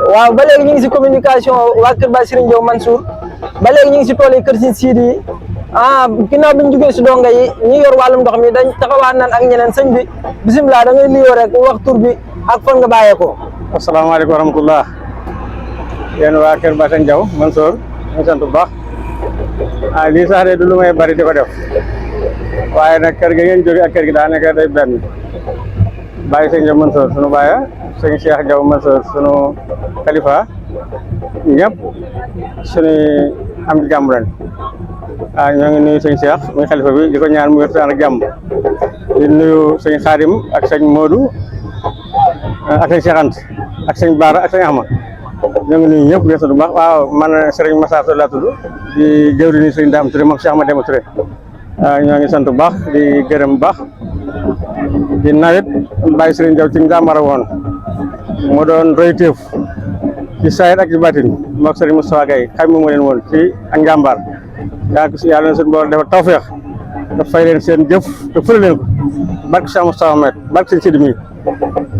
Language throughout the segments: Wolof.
waaw ba léegi ñu ngi si communication waa Kër Baye Serigne Diaw Mansour ba léegi ñu ngi si tool yi Kër Sine Sidi yi ginnaaw bi ñu jugee si donga yi ñi yor wàllum ndox mi dañ taxawaat nan ak ñeneen sëñ bi bisimilah da ngay nuyoo rek wax tur bi ak fan nga bàyyeekoo. asalaamaaleykum wa rahmatullah yéen waa Kër Baye Serigne Diaw Mansour ñu sant bu baax lii sax de du lu may bari di ko def waaye nag kër gi ngeen jóge ak kër gi daa nekk day benn Baye Serigne Diaw Mansour sunu baaya sëñ Cheikh Diaw Mansour sunu kalifa ñëpp suñuy am di jàmm ren ñoo ngi nuyu sëñ Cheikh muy xalifa bi di ko ñaan mu wér ak jàmm di nuyu sëñ Xaadim ak sëñ Modou ak sëñ Cheikh Anta ak sëñ Baara ak sëñ Ahmad ñoo ngi nuyu ñëpp di sant bu baax waaw man Serigne Massar Sow laa tudd di jëwriñu sëñ Dame Touré moom Cheikh Ahmad Demba Touré ñoo ngi sant bu baax di gërëm bu baax di nawet Baye Serigne Diaw ci njàmbara woon mu doon royteef ci saayir ak ci batin moog Serigne Moustapha Gaye xam mu leen woon ci ak njàmbaar yàlla na suñu borom defal tawfeex da fay leen seen jëf te fële leen ko barke Cheikh Moustapha Ahmed barke seen Sidi mi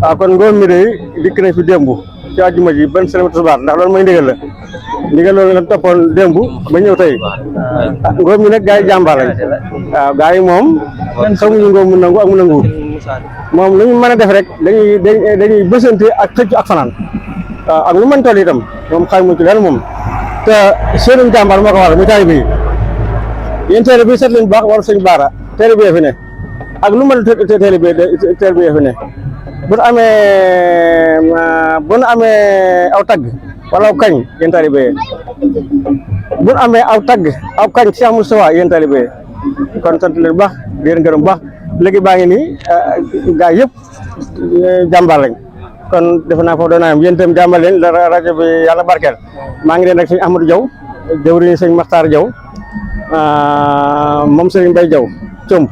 waaw kon ngoon mi de dikk nañ fi démb ci àjjuma ji ban sëlma tisbaar ndax loolu mooy ndigal la ndigal loolu nga toppoon démb ba ñëw tey ngoon mi nag gars yi jàmbaar lañ waaw gars yi moom xamuñu ngoon mu nangu ak mu nanguwul moom lu ñu mën a def rek dañuy bësante ak xëcc ak fanaan waaw ak lu mën toll itam moom xamuñu ci dara moom te seenum jàmbaar moo ko waral muy taalibe yi yéen taalibe bi seet leen bu baax waru sëñ Baara taalibe bi fi ne ak lu mën taalibe bi fi ne bu nu amee aw tagg wala aw kañ yéen taalibe bu nu amee aw tagg aw kañ Cheikh Moustapha yéen taalibe kon sant leen bu baax di leen gërëm bu baax léegi baa ngi nii gaa yëpp jàmbaar lañ kon defe naa foofu doon naa am yéen itam jàmbaar leen la rajo bi yàlla barkeel maa ngi leen rek sëñ Ahmadou Diaw jëwriñu sëñ Makhtar Diaw moom sëñ Mbaye Diaw Comp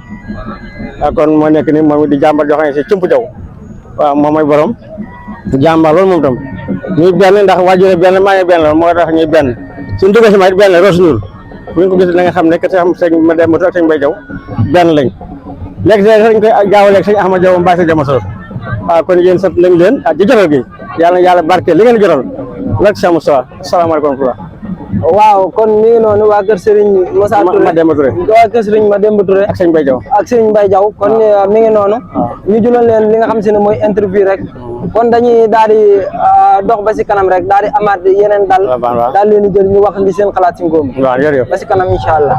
kon moo nekk ni moom di jàmbaar joo xam ne si Comp Diaw waaw moom mooy borom jàmbaar loolu moom tam ñuy benn ndax waajur benn maa ngi benn loolu moo tax ñuy benn suñu dugg si ma it benn Roos Ñuul bu ngeen ko gis da nga xam ne que sëñ ma dem ak sëñ Mbaye Diaw benn lañ léegi dañ koy gaawaleeg sëñ Ahmad Diaw Mbaye sa Jamasor waaw kon yéen sant lañ leen ci jotal gi yàlla na yàlla barkeel li ngeen jotal lak Cheikh Moustapha asalaamaaleykum wa rahmatulah waaw kon mi ngi noonu waa kër Serigne Massa Touré Mademba Touré waa kër Serigne Mademba Touré ak sëñ Mbaye Diaw ak Serigne Mbaye Diaw kon mi ngi noonu ñu juloon leen li nga xam si ne mooy interview rek kon dañuy daal di dox ba si kanam rek daal di amaat yeneen daal leen di jël ñu wax li seen xalaat si ngóom waaw jërëjëf ba si kanam incha allah